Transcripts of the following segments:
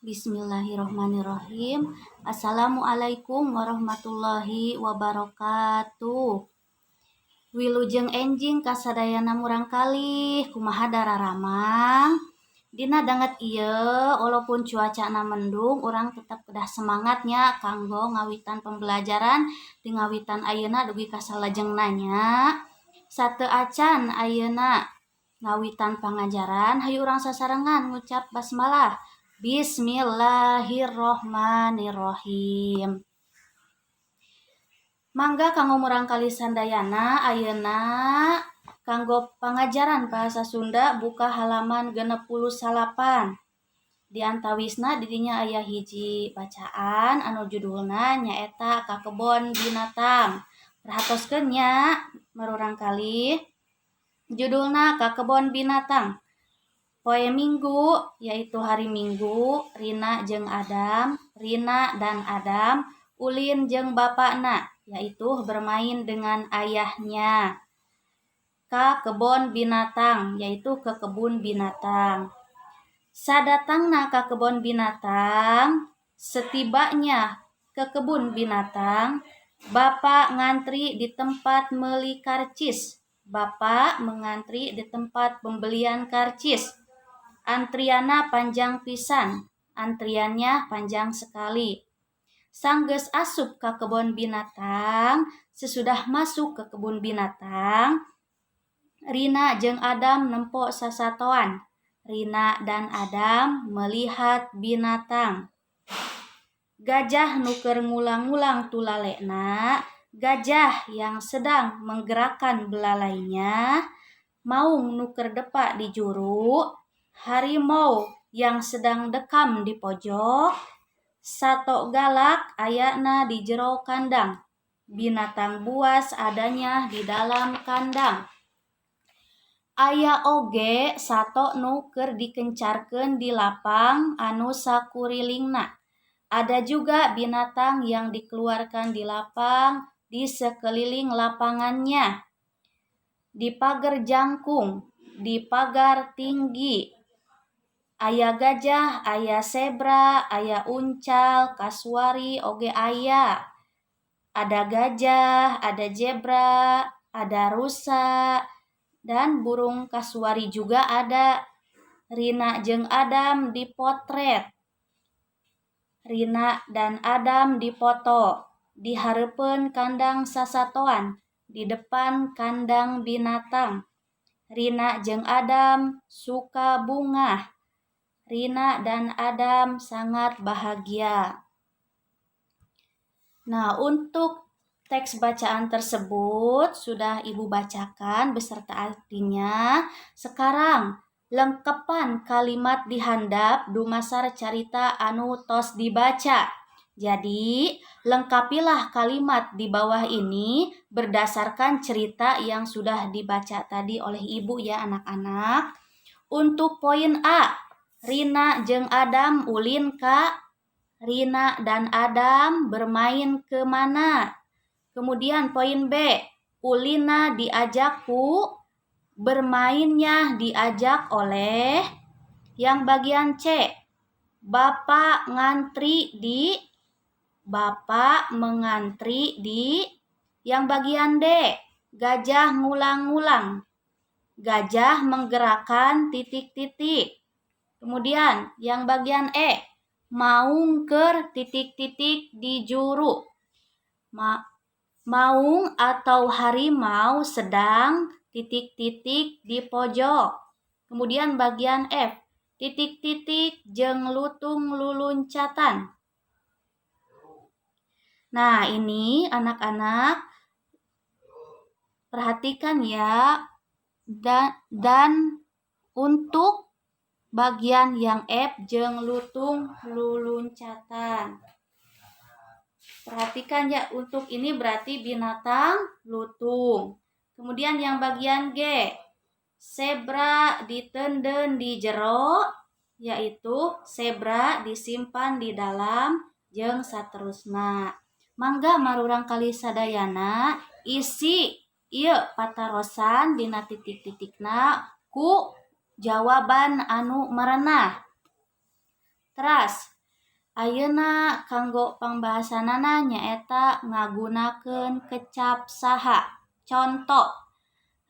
Bismillahirrahmanirrahim. Assalamualaikum warahmatullahi wabarakatuh. Wilujeng enjing kasadayana murangkalih, kumaha dararamang? Dina danget ieu, walaupun cuacana mendung, urang tetap kedah semangat nya kanggo ngawitan pembelajaran di ngawitan ayeuna dugi ka salajengna nya. Sateuacan ayeuna ngawitan pangajaran, hayu urang sasarengan ngucap basmalah. Bismillahirrohmanirrohim. Mangga kanggo murangkalih sadayana, ayeuna kanggo pangajaran bahasa Sunda buka halaman 69. Di antawisna didinya aya hiji bacaan anu judulna nyaeta Ka Kebon Binatang. Perhatoskeun nya murangkalih, judulna Ka Kebon Binatang. Poe Minggu, yaitu hari Minggu, Rina jeung Adam, Rina dan Adam ulin jeung bapakna, yaitu bermain dengan ayahnya, ka kebon binatang, yaitu ke kebun binatang. Sadatangna ka kebon binatang, setibanya ke kebun binatang, bapak ngantri di tempat meuli karcis. Bapak mengantri di tempat pembelian karcis. Antrianna panjang pisan. Antriannya panjang sekali. Sanggeus asup ka kebon binatang, sesudah masuk ke kebun binatang, Rina jeung Adam nempo sasatoan. Rina dan Adam melihat binatang. Gajah nu keur ngulang-ngulang tulalekna, gajah yang sedang menggerakkan belalainya, maung nu keur depa di juru, harimau yang sedang dekam di pojok, sato galak ayana di jero kandang. Binatang buas adanya di dalam kandang. Aya oge sato nu keur dikencarkeun di lapang anu sakurilingna. Ada juga binatang yang dikeluarkan di lapang di sekeliling lapangannya. Di pagar jangkung, di pagar tinggi. Aya gajah, aya zebra, aya uncal, kasuari oge aya. Ada gajah, ada zebra, ada rusa, dan burung kasuari juga ada. Rina jeung Adam dipotret. Rina dan Adam dipoto di hareupeun kandang sasatoan, di depan kandang binatang. Rina jeung Adam suka bungah. Rina dan Adam sangat bahagia. Nah, untuk teks bacaan tersebut sudah Ibu bacakan beserta artinya. Sekarang, lengkepan kalimat di handap dumasar carita anu tos dibaca. Jadi, lengkapilah kalimat di bawah ini berdasarkan cerita yang sudah dibaca tadi oleh Ibu ya, anak-anak. Untuk poin A, Rina jeung Adam ulin ka, Rina dan Adam bermain ke mana? Kemudian poin B, ulinna diajak ku, bermainnya diajak oleh. Yang bagian C, bapak ngantri di, bapak mengantri di. Yang bagian D, gajah ngulang-ngulang. Gajah menggerakkan titik-titik. Kemudian yang bagian E, maung keur titik-titik di juru. Maung atau harimau sedang titik-titik di pojok. Kemudian bagian F, titik-titik jeung lutung luluncatan. Nah, ini anak-anak perhatikan ya, dan untuk bagian yang F jeung lutung luluncatan. Perhatikan ya, untuk ini berarti binatang lutung. Kemudian yang bagian G, zebra diteundeun di jero, yaitu zebra disimpan di dalam, jeung saterusna. Mangga murangkalih sadayana isi ieu patarosan dina titik-titikna. Ku jawaban anu merenah. Teras ayeuna kanggo pangbahasanana nyaeta ngagunakeun kecap saha. Conto,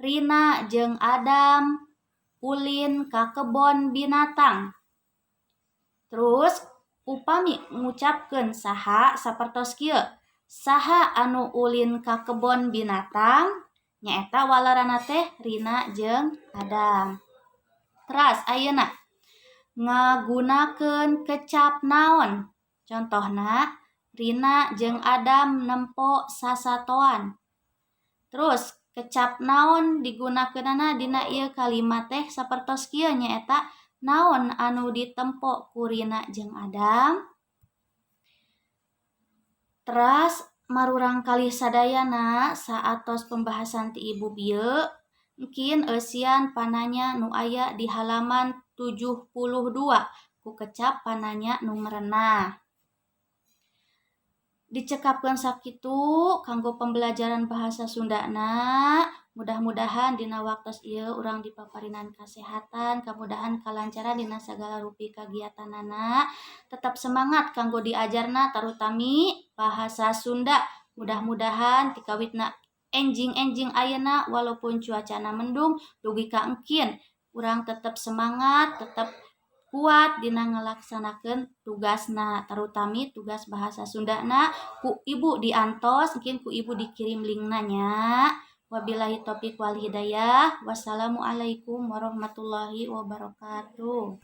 Rina jeung Adam ulin ka kebon binatang. Terus upami ngucapkeun saha sapertos kieu, saha anu ulin ka kebon binatang? Nyaeta waleranna teh Rina jeung Adam. Teras ayeuna ngagunakeun kecap naon. Contohna, Rina jeung Adam nempo sasatoan. Terus kecap naon digunakeunana dina ieu kalimat teh sapertos kieu, nyaeta naon anu ditempo ku Rina jeung Adam? Teras marurangkalih sadayana, saatos pembahasan ti ibu bieu, engkin eusian pananya nu aya di halaman 72 ku kecap pananya nu merenah. Dicekapkeun sakitu kanggo pembelajaran bahasa Sundana. Mudah-mudahan dina waktos ieu urang dipaparinan kasehatan, kamudahan, kalancaran dina sagala rupi kagiatanana. Tetap semangat kanggo diajarna, tarutami bahasa Sunda. Mudah-mudahan tikawitna enjing-enjing ayeuna, walaupun cuacana mendung, dugi ka engkin urang tetap semangat, tetap kuat dina ngalaksanakeun tugasna, tarutami tugas bahasa Sundana. Ku ibu diantos, mungkin ku ibu dikirim linkna nya. Wabillahi taufik wal hidayah. Wassalamualaikum warahmatullahi wabarakatuh.